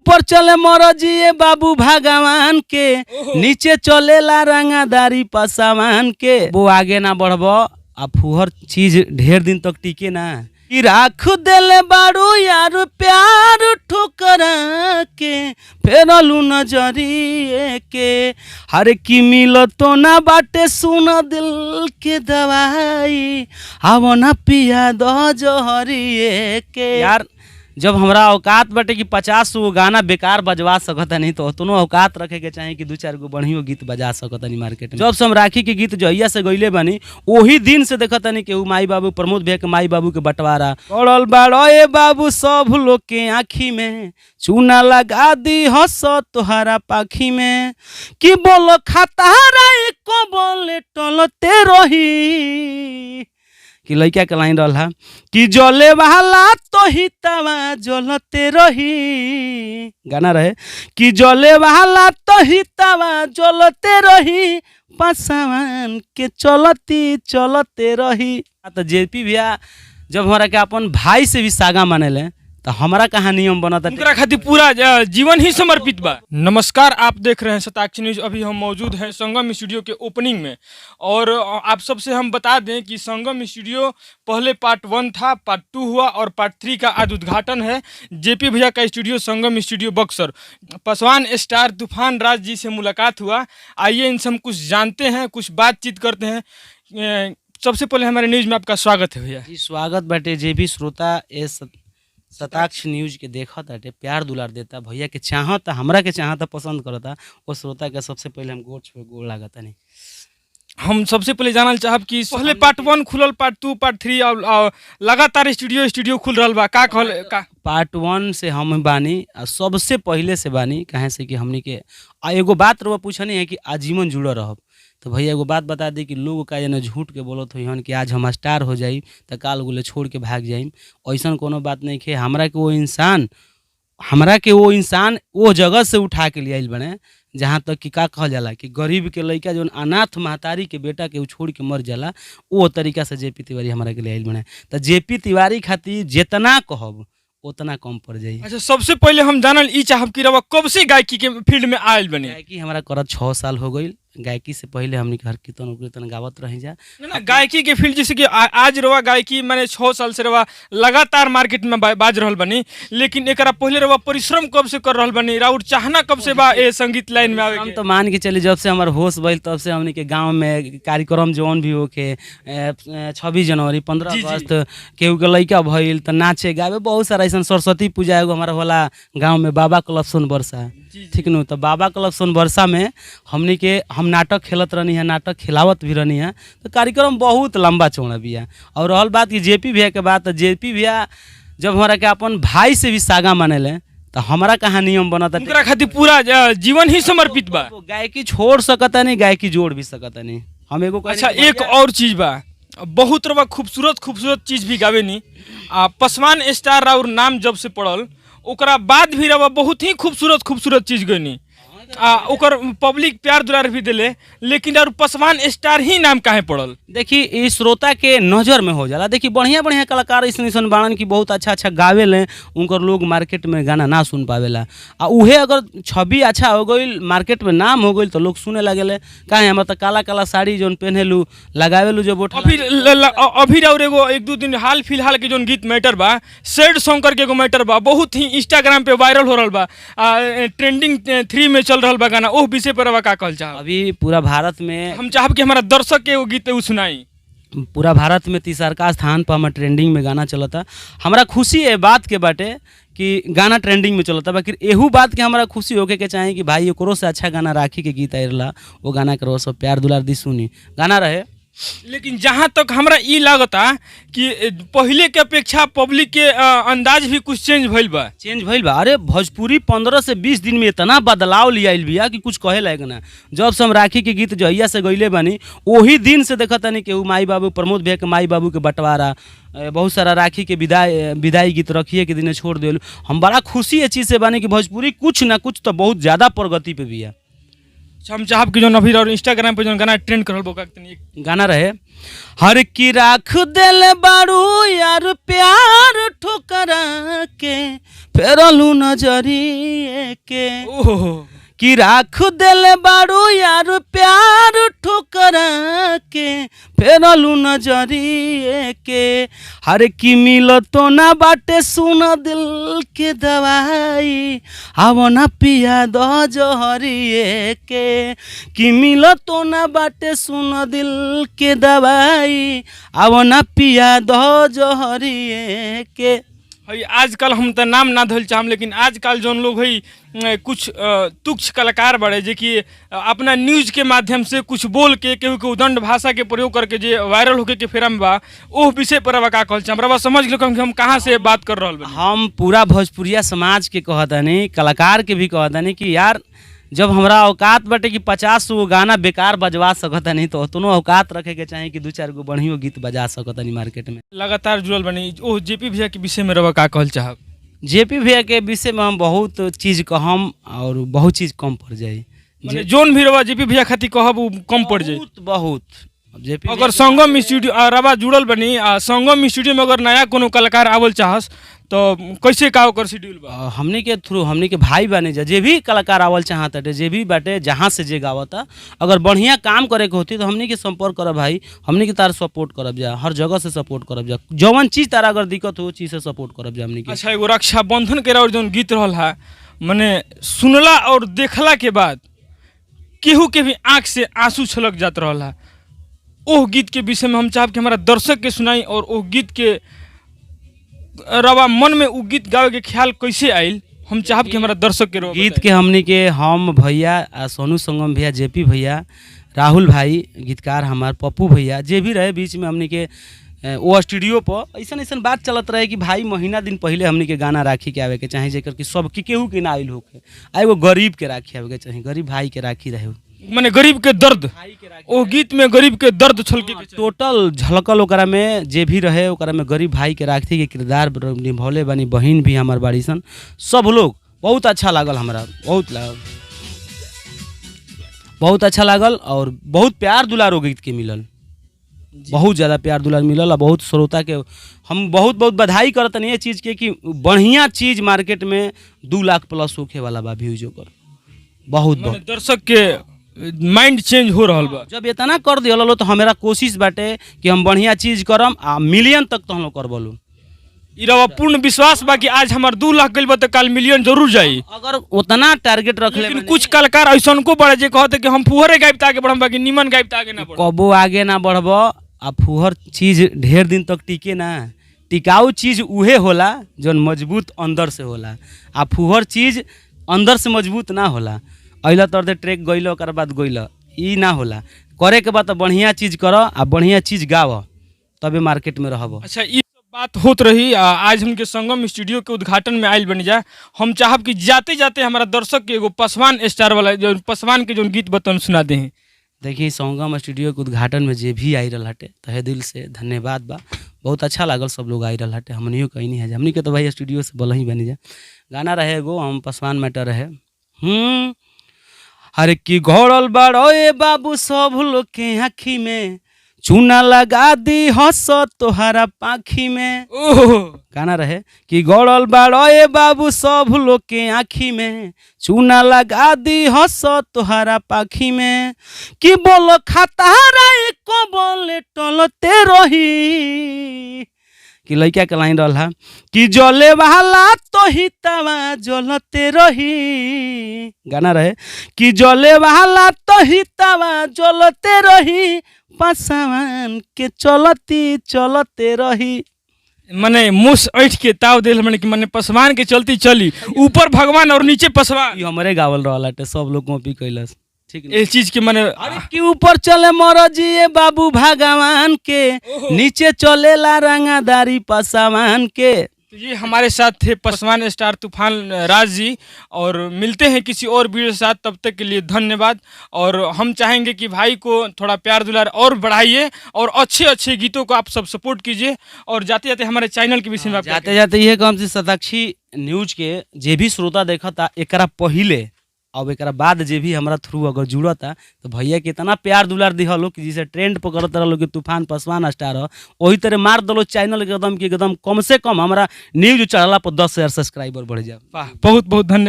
ऊपर चले मरजिए बाबू भगवान के, नीचे चलेला रंगादारी पसवान के। वो आगे ना बढ़ब आ फुहर चीज ढेर दिन तक टिके ना। कि राख देले बारू यार प्यार ठुकरा के, फेरलू नजरिए के। हर की मिलतो ना बाटे सुन दिल के दवाई, आव ना पिया दो जहरिए के। यार जब हमरा औकात बाटे कि 50 गो गाना बेकार बजवा सकत नहीं, तो उतनो औकात रखे के चाही कि दू चार गो बढ़ियो गीत बजा सकत नहीं मार्केट में। जब से हम राखी के गीत जहिया से गइले बानी, ओही दिन से देखत नहीं कि उ माई बाबू, प्रमोद भैया के माई बाबू के बंटवारा पड़ल बाड़ो। ए बाबू, सब लोग के आँखी में चूना लगा दी हस तोहरा पाखी में। कि बोलो खतारा को बोले टलते रही। कि लइका के लाइन रहल कि जले वाला तो ही तवा जलते रही। गाना रहे कि जले वाला तो ही तवा जलते रही, पसवान के चलती चलते रही। तो जेपी भैया जब हमारा के अपन भाई से भी सागा मानेले, तो हमारा कहाँ नियम बनता? उनकरा खातिर पूरा जीवन ही समर्पित बा। नमस्कार, आप देख रहे हैं शताक्षी न्यूज। अभी हम मौजूद हैं संगम स्टूडियो के ओपनिंग में और आप सबसे हम बता दें कि संगम स्टूडियो पहले पार्ट 1 था, पार्ट 2 हुआ और पार्ट 3 का आज उद्घाटन है। जेपी भैया का स्टूडियो, संगम स्टूडियो बक्सर। पासवान स्टार तूफान राज जी से मुलाकात हुआ। आइए, इनसे हम कुछ जानते हैं, कुछ बातचीत करते हैं। सबसे पहले हमारे न्यूज़ में आपका स्वागत है भैया। जी, स्वागत बाटे। जे भी श्रोता ए शताक्ष न्यूज के देखत ताटे, प्यार दुलार देता, भैया के चाहता, हमरा के चाहता, पसंद करता, वो श्रोता के सबसे पहले हम गोड़ छुए गोड़ लागता नहीं। हम सबसे पहले जानल चाहब कि पहले पार्ट 1 खुलल, पार्ट 2, पार्ट 3 और लगातार स्टूडियो स्टूडियो खुल रहल बा, का कहल का? पार्ट 1 से हम बानी आ सबसे पहले से बानी। काहे से कि हमनी के आ एगो बात रउआ पूछनी है कि आजीवन जुड़ल रहब, तो भैया एगो बात बता दी कि लोग का जाने झूठ के बोलत होई कि आज हम स्टार हो जाई तो काल गोले छोड़ के भाग जाई। ऐसन कोनो बात नहीं है। हमरा के वो इंसान वो जगह से उठा के ले आइल बने, जहाँ तक कि का कहल जाला कि गरीब के लइका जौन अनाथ महतारी के बेटा के उ छोड़ के मर जाला, वो तरीका से जेपी तिवारी हमरा के ले आइल बने। तो जेपी तिवारी खातिर जितना कहब उतना कम पड़ जाई। अच्छा, सबसे पहले हम जानल ई चाहब कि रउआ कब से गायकी के फील्ड में आयल बने? गायकी हमारा करत 6 साल हो गई। गायकी से पहले हमनी के हर कीर्तन उकीर्तन गावत रही जा। ना, ना, गायकी के फील्ड जैसे कि आज रउआ गायकी माने 6 साल से रउआ लगातार मार्केट में बाज रहल बनी, लेकिन एकरा पहले रउआ परिश्रम कब से कर रहल बनी? राउर चाहना कब से बा ए संगीत लाइन में आवे हम के? तो मान के चली जब से हमार होश भइल, तब से हमनी के गांव में कार्यक्रम जौन भी होखे, 26 जनवरी, 15 जी, जी। अगस्त, केहू के लइका भइल त नाचे गावे, बहुत सारा ऐसन। सरस्वती पूजा एगो हमारा होला गांव में, बाबा क्लब सोनबरसा, ठीक नु? तो बाबा क्लब सोनबरसा में हमनी के हम नाटक खेलत रहनी है, नाटक खिलावत भी रहनी है, तो कार्यक्रम बहुत लंबा चौड़ा बिया। और रहल बात कि जेपी भैया के बात, तो जेपी भैया जब हमारा के अपन भाई से भी सागा मानेले, तो हमारा कहाँ नियम बनता? उनकरा खातिर पूरा जीवन ही समर्पित बा। गायकी छोड़ सकता नहीं, गायकी जोड़ भी सकता नहीं। हम एगो कहनी अच्छा, कि एक और चीज बा, बहुत रउआ खूबसूरत खूबसूरत चीज भी गावेनी आ पसवान स्टार राउर नाम जब से पड़ल, ओकरा बाद भी रउआ बहुत ही खूबसूरत खूबसूरत चीज गईनी आ ओकर पब्लिक प्यार दुलार भी दिले, लेकिन और पसवान स्टार ही नाम काहे पड़ल? देखी, ई श्रोता के नज़र में हो जाला। देखी, बढ़िया बढ़िया कलाकार ऐसन ऐसन बाड़न कि बहुत अच्छा अच्छा गावेले, उनकर लोग मार्केट में गाना ना सुन पावेला। आ उहे अगर छवि अच्छा हो गईल, मार्केट में नाम हो गईल, तो लोग सुने लगेले। काहे हमरा त काला काला साड़ी जौन पहनेलू, लगावेलू जब ओठ अभी अभी और एगो एक दू दिन हाल फिलहाल के जोन गीत मैटर बा, सैड सॉन्ग करके एगो मैटर बा, बहुत ही इंस्टाग्राम पे वायरल हो रहल बा, ट्रेंडिंग 3 में चल रहल बा गाना, ओह विषय पर रउआ का कहल चाहब? अभी पूरा भारत में हम चाहब कि हमारा दर्शक के एगो गीत उ सुनाई। पूरा भारत में तीसरका स्थान पर हमार ट्रेंडिंग में गाना चलता। हमरा खुशी है बात के बाटे कि गाना ट्रेंडिंग में चलता, बाकी एहू बात के हमरा खुशी होके के चाही कि भाई एकरो से अच्छा गाना राखी के गीत आइला, वो गाना करो, सब प्यार दुलार दी, सुनी। गाना रहे लेकिन जहाँ तक हमरा ई लागता कि पहिले के अपेक्षा पब्लिक के अंदाज भी कुछ चेंज भइल बा। चेंज भइल बा। अरे, भोजपुरी 15 से 20 दिन में इतना बदलाव लिया आइल बिया कि कुछ कहे लायक ना। जब से हम राखी के गीत जहिया से गइले बानी, ओही दिन से देखत तनी केहू माई बाबू, प्रमोद भैया के माई बाबू के बंटवारा, बहुत सारा राखी के विदाई विदाई गीत रखिए के दिने छोड़ देलू। हम बड़ा खुशी ए चीज़ से बानी कि भोजपुरी कुछ ना कुछ तो बहुत ज़्यादा प्रगति पे बिया। अच्छा, हम चाहब कि जौन अभी और इंस्टाग्राम पे जौन गाना ट्रेंड करल बा ओकरा के तनी गाना रहे, हर की राख दिल बारू यार प्यार ठुकरा के फेरलू नजरिए के। ओहो। कि राख दिल बारू यार प्यार ठुकरा के फेरलू नजरिए के, हर की मिलतो ना बाटे सुन दिल के दवाई, आव ना पिया दो जहरिए के। कि मिलतो ना बाटे सुन दिल के दवाई, आव ना पिया दो जहरिए के। हई आजकल हम त नाम ना धोल चाहम, लेकिन आजकल जौन लोग हई कुछ तुच्छ कलाकार बड़े जे कि अपना न्यूज के माध्यम से कुछ बोल के केहू के उदंड भाषा के प्रयोग करके जे वायरल होके के फेरा में बा, ओह विषय पर रवा का कहल चाहम? रवा समझ गेलो कि हम कहाँ से बात कर रहल बानी। हम पूरा भोजपुरिया समाज के कहतानी, कलाकार के भी कहतानी कि यार जब हमरा औकात बाटे कि 50 गो गाना बेकार बजवा सकतानी, तो उतनो औकात रखे के चाही कि दू चार गो बढ़ियो गीत बजा सकतानी मार्केट में। लगातार जुड़ल बनी। ओह जेपी भैया के विषय में रवा का कहल चाहब? जेपी भैया के विषय में हम बहुत चीज़ कहम और बहुत चीज़ कम पड़ जाई। माने जोन भी रवा जेपी भैया खातिर कहब उ कम पड़ जाई। बहुत बहुत। अब जेपी अगर संगम स्टूडियो रवा जुड़ल बनी आ संगम स्टूडियो में अगर नया कोनो कलाकार आवल चाहस तो कैसे का ओकर शेड्यूल बा? हमनी के थ्रू हमनी के भाई बने जा, जे भी कलाकार आवल चाहताटे, जे भी बाटे, जहाँ से जे गावता, अगर बढ़िया काम करे के होती तो हमनी के संपर्क करब भाई, हमनी के तार सपोर्ट करब जा, हर जगह से सपोर्ट करब जा। जवन चीज़ तारा अगर दिक्कत हो चीज़ से सपोर्ट करब जा हमनी के। अच्छा, एगो रक्षाबंधन के और जौन गीत रहल हा, मने सुनला और देखला के बाद केहू के भी आँख से आंसू छलक जात रहल हा, ओह गीत के विषय में हम चाहब कि हमारा दर्शक के सुनाई और ओह गीत के रवा मन में उ गीत गावे के ख्याल कैसे आइल, हम चाहब कि हमारा दर्शक के रवा गीत बताई। के हमनी के हम भैया आ सोनू संगम भैया, जेपी भैया, राहुल भाई गीतकार हमार, पप्पू भैया, जे भी रहे बीच में हमनी के वो स्टूडियो पर ऐसन ऐसन बात चलत रहे कि भाई महीना दिन पहले हमनी के गाना राखी के आवे के चाही, जेकर कि सबके केहू के ना आइल होके, आ एगो गरीब के राखी आवे के चाही, गरीब भाई के राखी रहे। मने गरीब के दर्द, ओ गीत में गरीब के दर्द छलके के चाही। टोटल झलकल ओकरा में जे भी रहे, ओकरा में गरीब भाई के राखी के किरदार निभौले बानी, बहिन भी हमार बाड़ी सन, सब लोग बहुत अच्छा लागल हमरा, बहुत लागल, बहुत अच्छा लागल और बहुत प्यार दुलार ओ गीत के मिलल, बहुत ज़्यादा प्यार दुलार मिलल। आ बहुत श्रोता के हम बहुत बहुत बधाई करतनी ये चीज़ के कि बढ़िया चीज़ मार्केट में 2 लाख प्लस होखे वाला बा व्यूज ओकर, बहुत मने बहुत। दर्शक के माइंड चेंज हो रहल बा। जब इतना कर दिहल लो तो हमारा कोशिश बाटे कि हम बढ़िया चीज़ करम आ मिलियन तक तो हम लोग करबलू। ई रवा पूर्ण विश्वास बा कि आज हमार 2 लाख गइल बा तो काल मिलियन जरूर जाई? अगर उतना टारगेट रख ले। लेकिन कुछ कलाकार ऐसन को बड़े जे कहते कि हम फुहरे गायब त आगे बढ़म, बाकी निमन गायब त आगे ना बढ़म। कबो आगे ना बढ़ब आ फुहर चीज ढेर दिन तक टिके ना। टिकाऊ चीज उहे होला जौन मजबूत अंदर से होला, आ फुहर चीज अंदर से मजबूत ना होला। अइला तर दे ट्रैक गइल, ओकर बाद गइल, ई ना होला। करे के बाद तो बढ़िया चीज कर आ बढ़िया चीज गाव, तबे मार्केट में रहब। अच्छा, ई सब बात होत रही। आज हमके संगम स्टूडियो के उद्घाटन में आयल बनी जा, हम चाहब कि जाते जाते हमारा दर्शक के एगो पसवान स्टार वाला जो पसवान के जो गीत बतन सुना दे। देखिए, संगम स्टूडियो के उद्घाटन में जे भी आई रहल हटे, तहे दिल से धन्यवाद बा। बहुत अच्छा लागल, सब लोग आई रहल हटे, हमनियो कहीं है, हमनी के तो भाई स्टूडियो से बलही बनी जा। गाना रहे एगो हम पसवान मैटर रहे। अरे की घोड़ल बड़ो ए बाबू सब लोग के आँखी में चूना लगा दी हंस तोहरा पाखी में। ओहो। गाना रहे कि गड़ल बाड़ो ए बाबू सब लोग के आँखी में चूना लगा दी हंस तोहरा पाखी में, कि बोलो खाता को बोले टलते रही, कि लड़का के लाइन रहा कि जले वाला तो ही तवा जलते रही। गाना रहे कि जले वाला तो ही तवा जलते रही, पसवान के चलती चलते रही। मने मुस ऐठ के ताव दिल, मने कि मने पसवान के चलती चली, ऊपर भगवान और नीचे पसवान। ई हमरे गावल रहल हटे, सब लोग कॉपी कैलस, ठीक न? ए चीज के मने अरे कि ऊपर चले मरजी बाबू भगवान के, नीचे चलेला रंगादारी पसवान के। तो ये हमारे साथ थे पसवान स्टार तूफान राज जी और मिलते हैं किसी और वीडियो के साथ, तब तक के लिए धन्यवाद। और हम चाहेंगे कि भाई को थोड़ा प्यार दुलार और बढ़ाइए और अच्छे अच्छे गीतों को आप सब सपोर्ट कीजिए। और जाते जाते हमारे चैनल के विषय में आप क्या जाते जाते ये कहम से शताक्षी न्यूज के जे भी श्रोता देखता, एकरा पहिले अब एक बाद जे भी हमरा थ्रू अगर जुड़ता तो भैया के इतना प्यार दुलार दिहलो कि जिसे ट्रेंड पकड़त रहलो कि तूफान पासवान स्टार हो, वही तरह मार दलो चैनल के एकदम कि एकदम कम से कम हमरा न्यूज चढ़ला पर 10,000 सब्सक्राइबर बढ़ जाए। वाह, बहुत बहुत धन्यवाद।